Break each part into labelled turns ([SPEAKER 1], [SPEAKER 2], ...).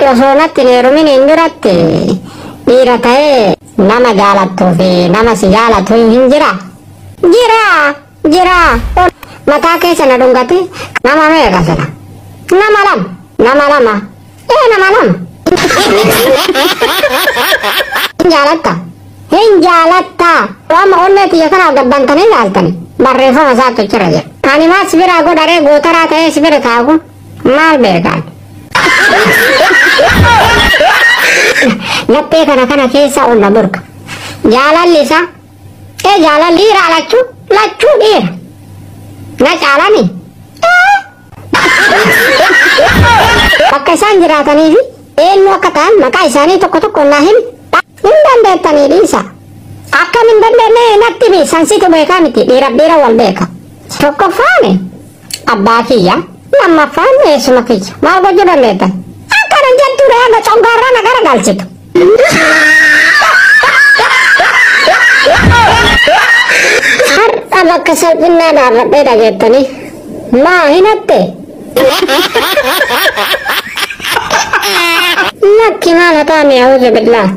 [SPEAKER 1] Ati osoo natti hin heerumin hin duratti dhiira ta'ee nama jaalattuu fi nama si jaalatu hin jira. Jira jira. Mataa keessa na dhungate nama meeqa sana? Nama lama. Nama lama. Ee nama lama. Hin jaalatta. Hin jaalatta. Amma onnee tiyya kanaaf gabbantanii ilaaltani. Barreeffama isaatu jira jedha. Ani maal si biraa godharee gootaraa ta'ee si bira taa'u kun maal beekaan? Laphee kana kana keessa ol na burqa. Jaalalli isaa ee jaalalli dhiira lachuu lachuu dhiira. Na caalani. Bakka isaan jiraatanii fi eenyu akka ta'an maqaa isaanii tokko tokko naa himi. Hin dandeettanii dhiisa. Akkam hin dandeenye natti himi sansitu beekaa miti dhiiraaf dhiira wal beeka. Tokkoffaan abbaa kiyya lammaffaan eessuma kiyya maal gochuu dandeettan? Akkana jettuudha hanga congaarraa na garagalchitu. Har'a bakka salphinnaa dhaabadhee dhageettanii maa hinatte? Lakki maal hataa mi'aawuzu billaa.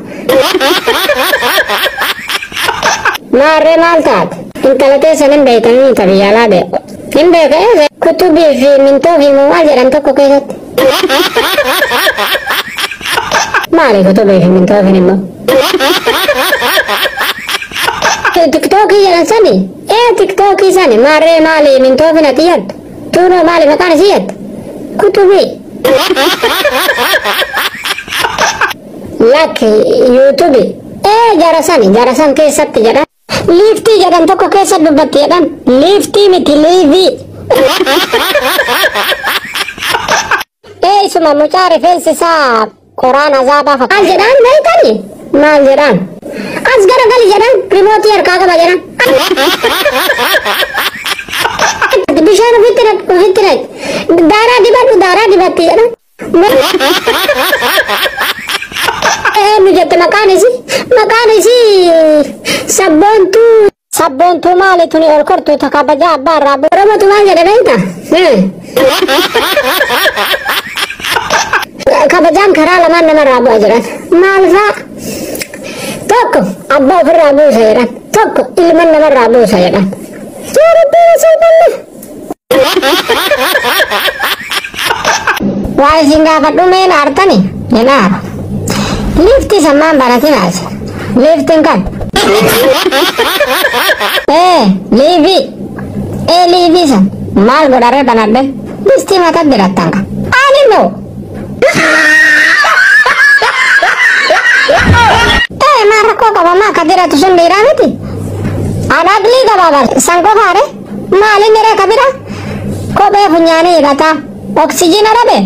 [SPEAKER 1] Maarree maal taate? Intala teessan hin beektanii ta biyya alaa beeku. Hin beeka ee kutubii fi mintoo fi maal jedhan tokko keessatti. Maali kutubii fi mintoo fi immoo? Tiktookii jedhan sani? Ee tiktookii sani maarree maali mintoo fi nati jettu? Tuunoo maali maqaan isii jettu? Kutubii. Lakki yuutubii. Ee jara sani jara san keessatti jedhan. Liiftii jedhan tokko keessa dubbatti jedhan. Liiftii miti liivii. Ee isuma mucaa rifeensi isaa qoraan azaabaa fakkaata. Maal jedhaan beektani? Maal jedhaan? As garagali jedhan rimootii harkaa qaba jedhan. Bishaan ofitti naqi ofitti naqi. Daaraa dibadhu daaraa dibatti jedhan. Eenyu jette maqaan isii? Maqaan isii sabboontuu. Sabboontuu maali tuni ol kortuu ta kabajaa abbaa irraa bu'u. Oromotu maal jedhe beektaa? Kabajaan karaa lamaan namarraa bu'a jedhan. Maal fa'a? Tokko abbaa ofirraa buusa jedhan. Tokko ilman namarraa buusa jedhan. Yaa Rabbii salphanne. Waa isin gaafadhu mee na artani? Hin aaru. Liiftii sammaan banatin as. Liiftiin kan. Ee liivii. Ee liivii san. Maal godharee banadhe? Distii mataa dirattan ka. Ani moo. Ee maal rakkoo qaba maa ka diratu sun dhiiraa miti? An aqlii qaba bar san qofaare maal inni ree ka bira? Kophee funyaanii hidhataa. Oksijiina dhabe?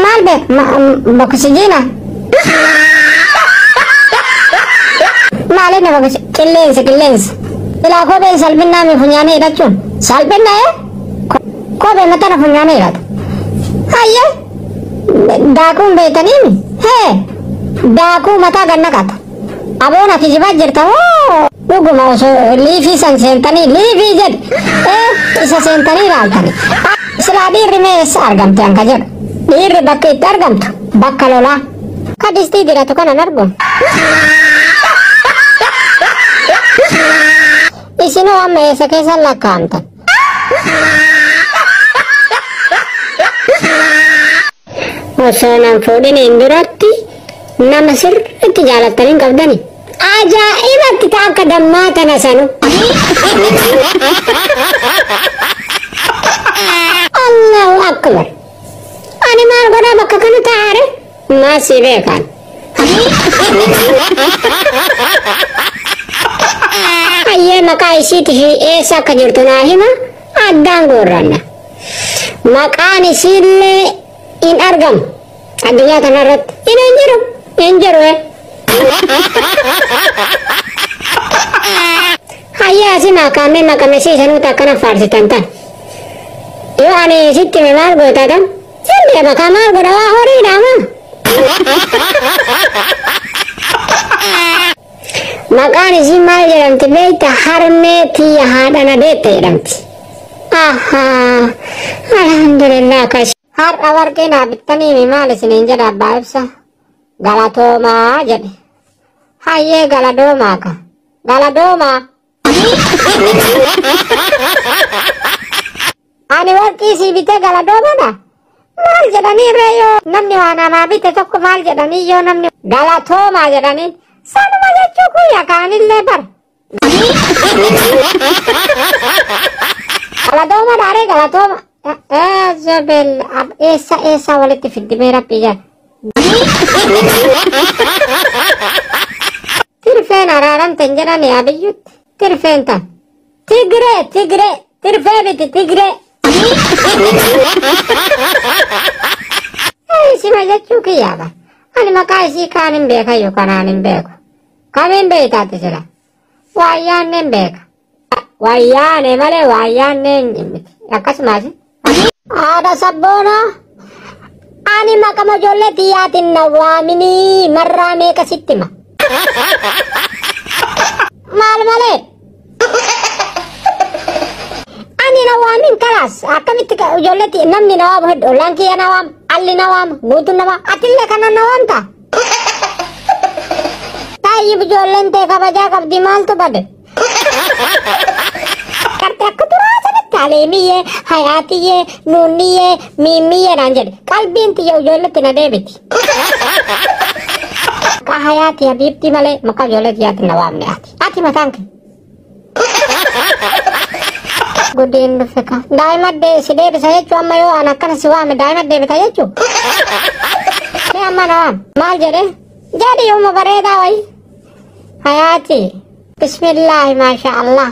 [SPEAKER 1] Maal beek oksijiina? Maal inni qilleensa qilleensa. Ilaa kopheen salphinnaa mi funyaanii hidhachuun? Salphinna ee? Kophee matana funyaanii hidhata. Hayyee daakuun beektaniimi? Hee daakuu mataa gad naqata. Aboona kijibaa jirta moo dhuguma osoo liifii san seentanii liifii jedhi ee isa seentanii ilaaltanii. Silaa dhiirri mee eessa argamte anka jedhu. Dhiirri bakka itti argamtu bakka lolaa. Ka distii diratu kanan argu. Isinoo amma eessa keessan lakkaa'amtan? Osoo nan fuudhiniin duratti nama sirriitti jaalattanii hin qabdani. Ajaa'ibatti ta'a akka dammaa tana sanu. Allahu akbar. Ani maal godhaa bakka kana taa'aare? Maal si beekaan? Hayyee maqaa isiitii fi eessa akka jirtu naa hima addaan guurranna. Maqaan isiillee hin argamu addunyaa kanarratti. Hin hin jiru hin jiru. Hayyee asii kaamee maqame siisanuuta akkana faarsitan tan. Yoo ani sitti hime maal goota tan? Sin deema kaa maal godha waa horiidha maa. Maqaan isii maal jedhamti beekta harmee tiyya haadha na deette jedhamti. Ahaa alhamdulillah kash. Har'a warqee naa bittanii mi maal isiniin jedha abbaa ibsa. Galatoomaa jedhe. Hayyee galadoomaa ka. Galadoomaa. Ani warqii sii bitee galadoomaadha. Maal jedhanii ree yoo namni waa namaa bite tokko maal jedhanii yoo namni galatoomaa jedhanii sanuma jechuu kuyya kaanillee bar. Galatooma dhaaree galatooma. Zabel eessa eessa walitti fiddimee rabbi jala. Tirfeen araaramte hin jedhani abiyyutti. Tirfeen tan. Tigree tigree tirfee miti tigree. Isima jechuu kiyyaaba. Ani maqaa isii kaan hin beekayyu kanaan hin beeku. Kamiin beektaati sila? Waayyaanne hin beeka. Wayyaane malee waayyaanne miti. Akkasumas haadha sabboonaa. Ani maqama ijoollee tiyyaatiin na waaminii marraa meeqa sitti hima. Maal malee? Ani na waamin kalaas akkamitti ijoollee namni na waamu hedduu ollaan kiyya na waama alli na waama guutuun na waama atillee kana na waamta. Taayib ijoolleen tee kabajaa qabdi maaltu bade? Karte akka duraa sanatti aleemiyyee hayaatiyyee nuunniyyee miimmiyyee naan jedhe qalbiin tiyya ijoolletti na deebiti. Maqaa hayaati habiibtii malee maqaa ijoollee tiyyaatti na waamne ati. Ati mataan kee. Guddin dhufe ka. Daa'ima si deebisa jechuu amma yoo an akkana si waame daa'ima deebita jechuu. Mee amma na waam. Maal jedhe? Jedhi yooma bareedaa wayi. Hayaati. Bismillaahi maasha Allah.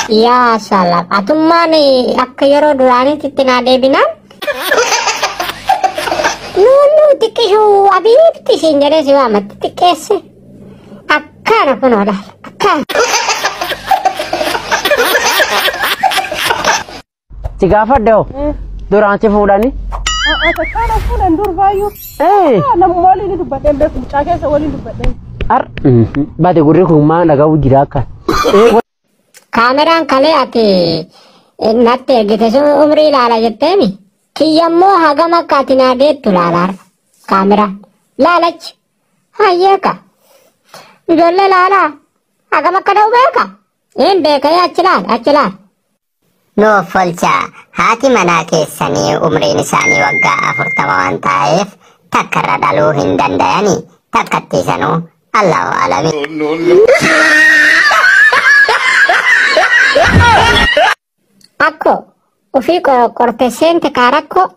[SPEAKER 1] Yaa salaam. Atummaan akka yeroo duraaniitti itti naa deebinaan. Nuunnu xiqqishuu abiibti siin jedhee si waamatti xiqqeesse. Akkana kunoo laala. Akkana.
[SPEAKER 2] Si gaafadhe hoo duraan si fuudhani.
[SPEAKER 3] Takkaana fuudhan dur baayyuu. Namuma waliin dubbadheen beeku mucaa keessa waliin dubbadheen.
[SPEAKER 2] Ar bate gurri kun maa dhaga'u jira akka.
[SPEAKER 1] Kaameraan kalee ati natti ergite sun umrii ilaala jetteemi. Kiyyammoo hagam akka ati naa deettu ilaalaarra. Kaameraan laalachi. Hayyeeka. Ijoollee laalaa. Hagam akka dha'u beeka. Hin beeka achi laal achi laal.
[SPEAKER 4] Nuuf olchaa haati manaa keessanii umriin isaanii waggaa 40 waan ta'eef takkarra dhaluu hin danda'ani takkatti sanuu Allahu alami.
[SPEAKER 1] Akko ofii qorte seente kaa rakkoo.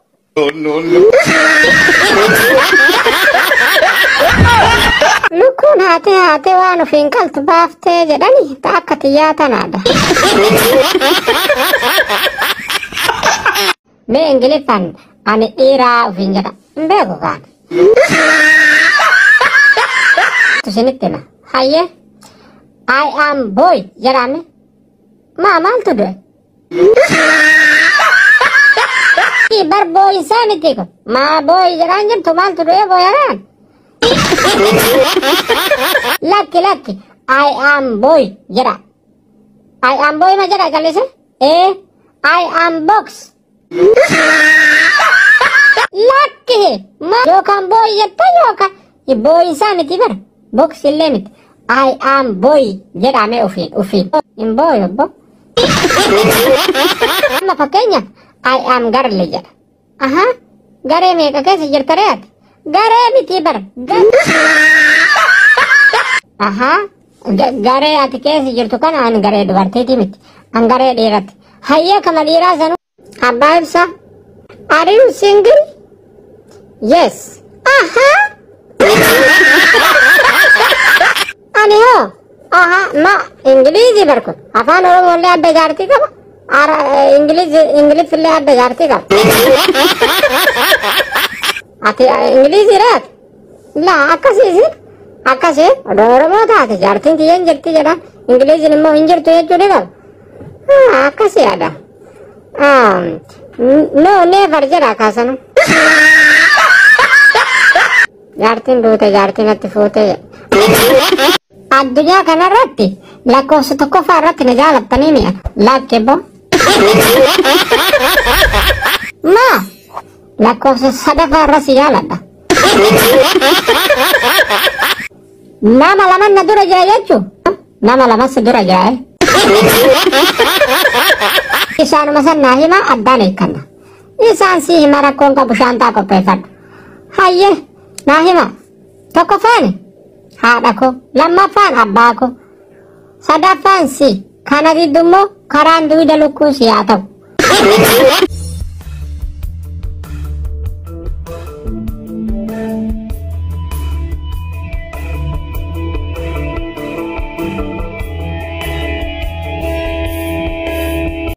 [SPEAKER 1] Lukkuun haatee haatee waan ofiin qaltu baaftee jedhani ta akka xiyyaa tanaadha. Mee Ingiliffaan ani dhiiraa ofiin jedha. Hin beeku kaan. Isinitti hima. Hayyee. I am boy jedhame. Maa maaltu du'e? Bar boy isaa miti kun. Maa boy jedhaan jirtu maaltu du'e booyaraan? Lakki lakki. I am boy jedha. I am boy ma jedha callise? I am box. Lakki. Ma yookaan boy jetta yookaan boy isaa miti bara. Box illee miti. I am boy jedhame ofiin ofiin. Hin boy obbo. Amma fakkeenyaaf I am girl jedha. Aha. Garee meeqa keessa jirta ree ati? Garee miti bara. Aha. Garee ati keessa jirtu kana an garee dubartiiti miti. An garee dhiirati. Hayyee kama dhiiraa sanuu. Abbaa ibsaa. Are you single? Yes. Aha. Ani hoo. Aha. Ma Ingiliizii barku. Afaan Oromoo illee adda jaartii qaba. Ingiliff illee adda jaartii qaba. Ati Ingiliizii raati? Laa akkasiisi. Akkasii odoo Oromoo taate jaartiin tiyya hin jirti jedha. Ingiliiziin immoo hin jirtu jechuu ni qaba. Akkasii yaada. No never jedha kaasanu. Jaartiin duute jaartiin natti fuute jedha. Addunyaa kanarratti lakkoofsa tokkoffaa irratti na jaalattanii mi'a. Lakki bo. Maa lakkoofsa sadaffaa irra si jaaladha. Nama laman na dura jira jechuun nama lamas dura jira. Isaanuma san naa hima addaan hiikkanna. Isaan si hima rakkoon qabu shaantaa qopheeffadhu. Hayyee naa hima tokkoffaan haadha koo lammaffaan abbaa koo sadaffaan si kana gidduu immoo karaan duwida lukkuu si haa ta'u.